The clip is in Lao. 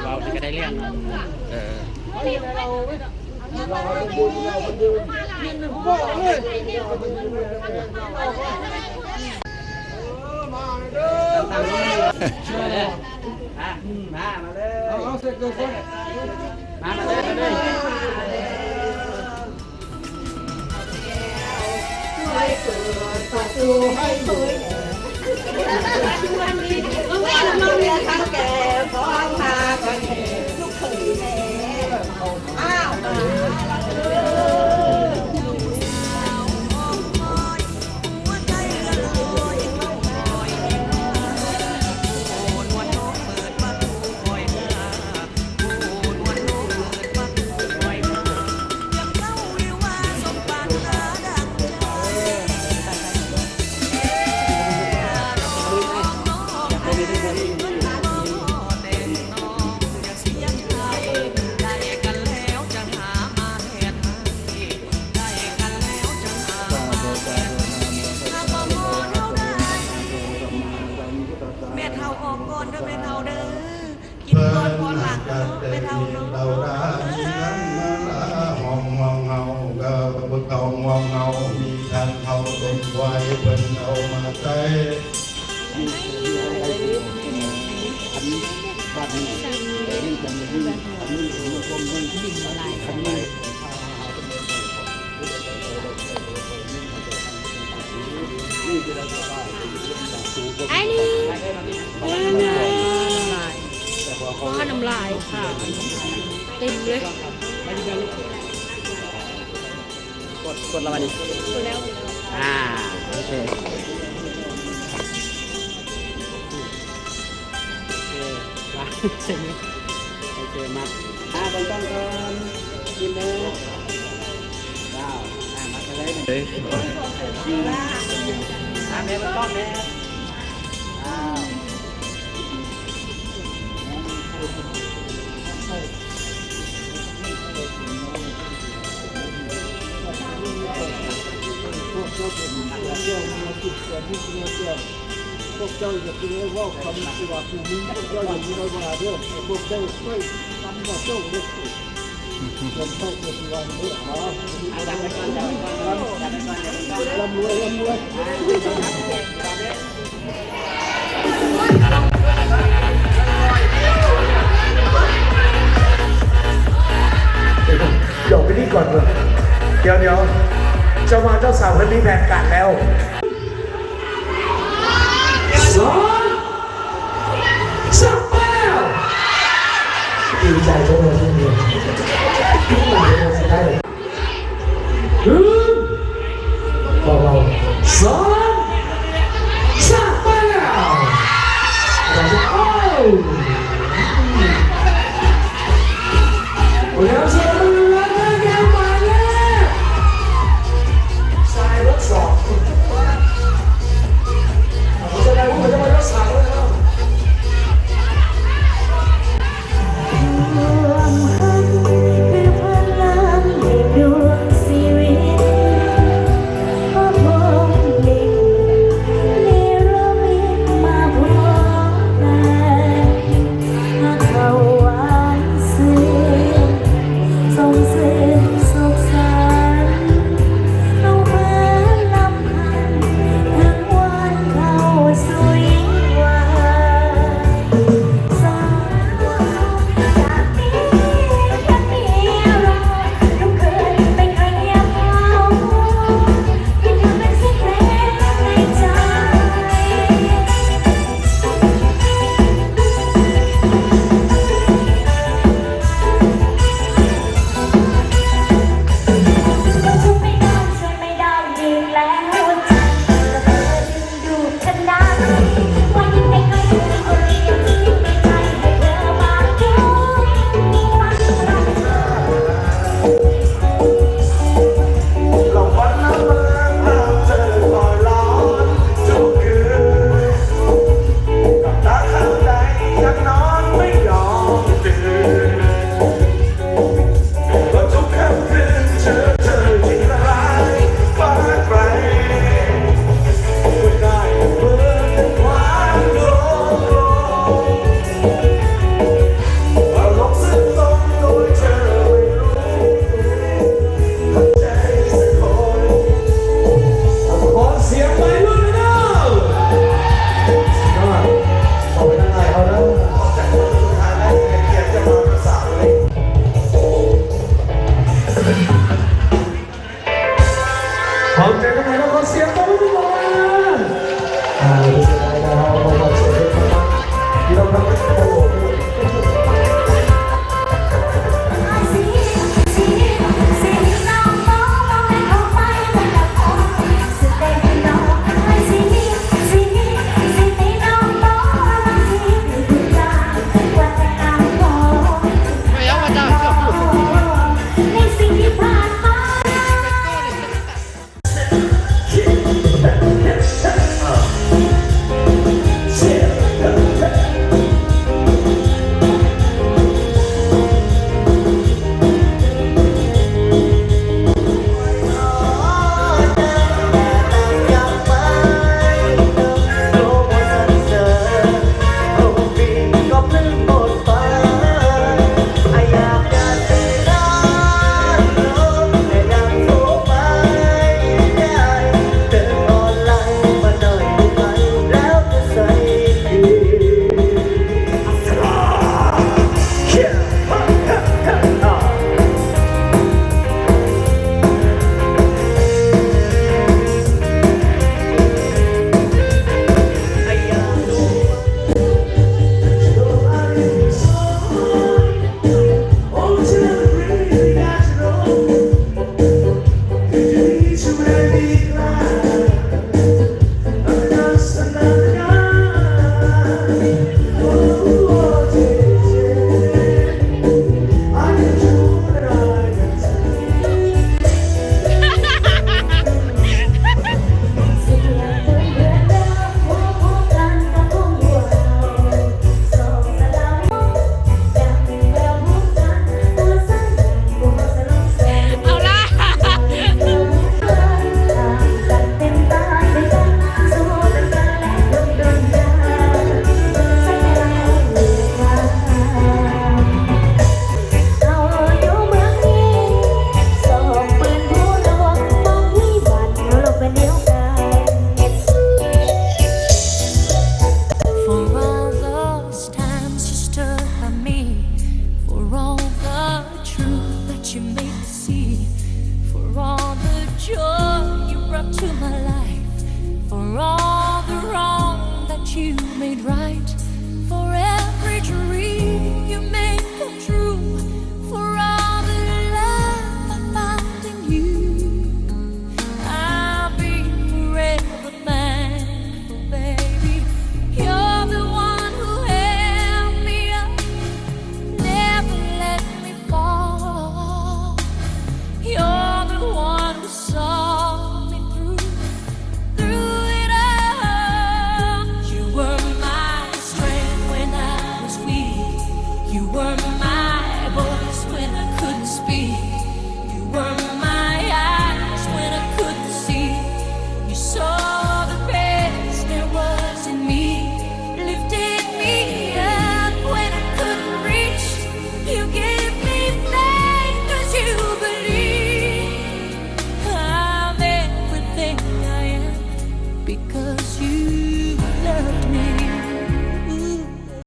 ເວົ້ານີ້ກໍໄດ້ເລື່ອງເນາະ ເອີ. ມາ ມາເລີຍ ມາເລີຍ ມາເລີຍ ມາເລີຍ. ແມ່ເຖົ້າອອກກ່ອນເດີ ແມ່ເຖົ້າເດີ. ກິນກ່ອນ ເພິ່ນພອນຫຼັງເນາະ ແມ່ເຖົ້າເນາະ. ເອົາລະ ມີທັງເຮົາຕົ້ມຄວາຍ ເພິ່ນເອົາມາໃສ່. ອ້າຍນີ້ ນ້ຳລາຍ ນ້ຳລາຍ ເຕັມເລີຍ. ກົດ ກົດແລ້ວບັດນີ້ ກົດແລ້ວ ອ່າ ໂອເຄ ໂອເຄ ມາ ໂອເຄ ມາ ອ່າ ເບິ່ງກ້ອງກ່ອນ ກິນເດີ ວ້າວ ອ່າ ມາເລີຍ ເອີ ອ່າ ແມ່ເບິ່ງກ້ອງແມ່ ອ້າວ. ພວກເຈົ້າເປັນເຈົ້າເມືອຈິດ ເຈົ້າມີເມືອແກ້ວ ພວກເຈົ້າຢ່າໄປເວົ້າຄຳທີ່ວ່າຜູ້ມີ ພວກເຈົ້າຢ່າໄປເວົ້າວ່າເດີ ພວກເຈົ້າຊ່ວຍນຳພວກເຈົ້າເດີ. ດຽວ ດຽວ ດຽວ ເຈົ້າບ່າວເຈົ້າສາວເພິ່ນມີແຜນການແລ້ວ. ສອງ ສາມ ໄປແລ້ວ ດີໃຈເພິ່ນວ່າຊິເມືອ ດີໃຈເພິ່ນວ່າຊິໄດ້ ໜຶ່ງ ເບົາໆ ສອງ ສາມ ໄປແລ້ວ ເອົາ You were